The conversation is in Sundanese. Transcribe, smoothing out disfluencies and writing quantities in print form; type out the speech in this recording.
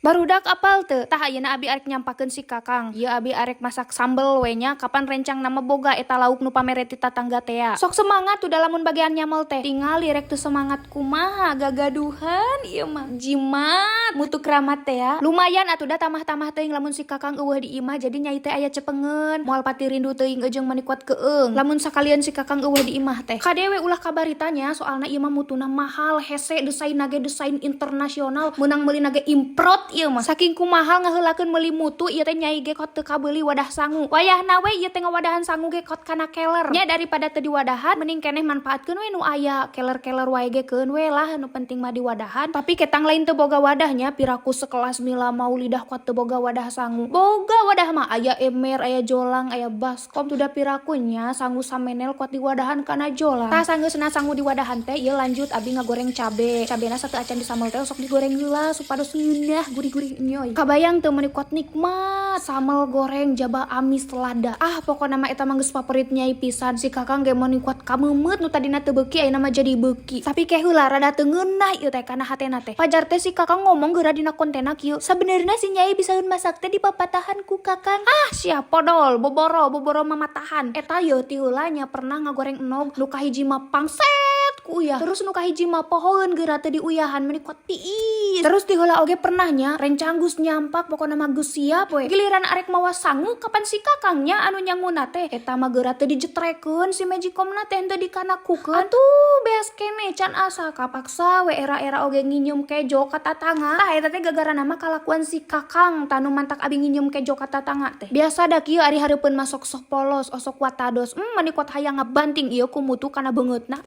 Barudak, apal teu? Tah, ayeuna abi arek nyampakeun si Kakang. Ieu abi arek masak sambel we nya, kapan rencang nama boga eta lauk nu pamere ti tatangga tea. Sok semangat udah lamun bagian nyamel teh. Tingali rek teu semangat kumaha, gagaduhan ieu mah. Jimat mutu keramat teh ya. Lumayan atuh da, tamah-tamah teuing lamun si Kakang euweuh di imah, jadi nyai teh aya cepengeun. Moal pati rindu teuing jeung mani kuat keung. Lamun sakalian si Kakang euweuh di imah teh. Kadewe ulah kabaritanya, soalna ieu mah mutuna mahal, hese, desain ge desain internasional, meunang meuli ge import ieu mah. Saking kumahal ngaheulakeun meuli mutu ieu teh, nyai ge kot teu kabeuli wadah sangu. Wayahna we ieu teh ngawadahan sangu ge kot kana keler. Nya, daripada teu diwadahan, mending keneh manfaatkeun we nu aya, keler-keler wae ge keun we lah, nu penting mah diwadahan. Tapi ketang lain teu boga wadahnya, piraku sekelas Mila Maulidah kuat teu boga wadah sangu. Boga wadah mah aya ember, aya jolang, aya baskom, sudah pirakunya sangu samenel kuat diwadahan kana jolang. Tah, sanggeusna sangu diwadahan teh, ieu lanjut abi ngagoreng cabe. Cabena sateu acan disambel teh sok digoreng heula supados ngeunah, gurih-gurih nyoy. Kabayang teu meuni kuat nikmat sambel goreng jaba amis lada. Ah, pokokna mah eta mah geus favorit nyai pisan. Si Kakang ge meuni kuat kameumeut, nu tadina teu beuki ayeuna mah jadi beuki. Tapi ke heula rada teu ngeunah ieu teh kana hatena teh. Pajar teh si Kakang ngomong geura dina kontenna kieu. "Sabenerna si nyai bisa masak teh dipapatahan ku Kakang." Ah, siapa dol boboro boboro mamatahan. Eta ye ti heula nya pernah ngagoreng enog, nu kahiji mah pangset ku uyah. Terus nu kahiji mah pohoeun geura teu diuyahan, meuni kuat tiis. Terus ti heula oge pernah nya rencang geus nyampak, pokona mah geus siap we. Giliran arek mawa sangu, kapan si Kakangnya anu nyanguna teh, eta mah geura teu dijetrekeun si magicomna teh, henteu dikanakukeun. Atuh beas kene can asa, kapaksa we era-era oge nginjem kejo ka tatangga. Tah, eta teh gagara nama kalakuan si Kakang tanu mantak abi nginjem kejo ka tatangga teh. Biasa da kieu, ari hareupeun masok sok polos, osok watados. Mani kuat hayang ngabanting ieu ku mutu kana beungeutna.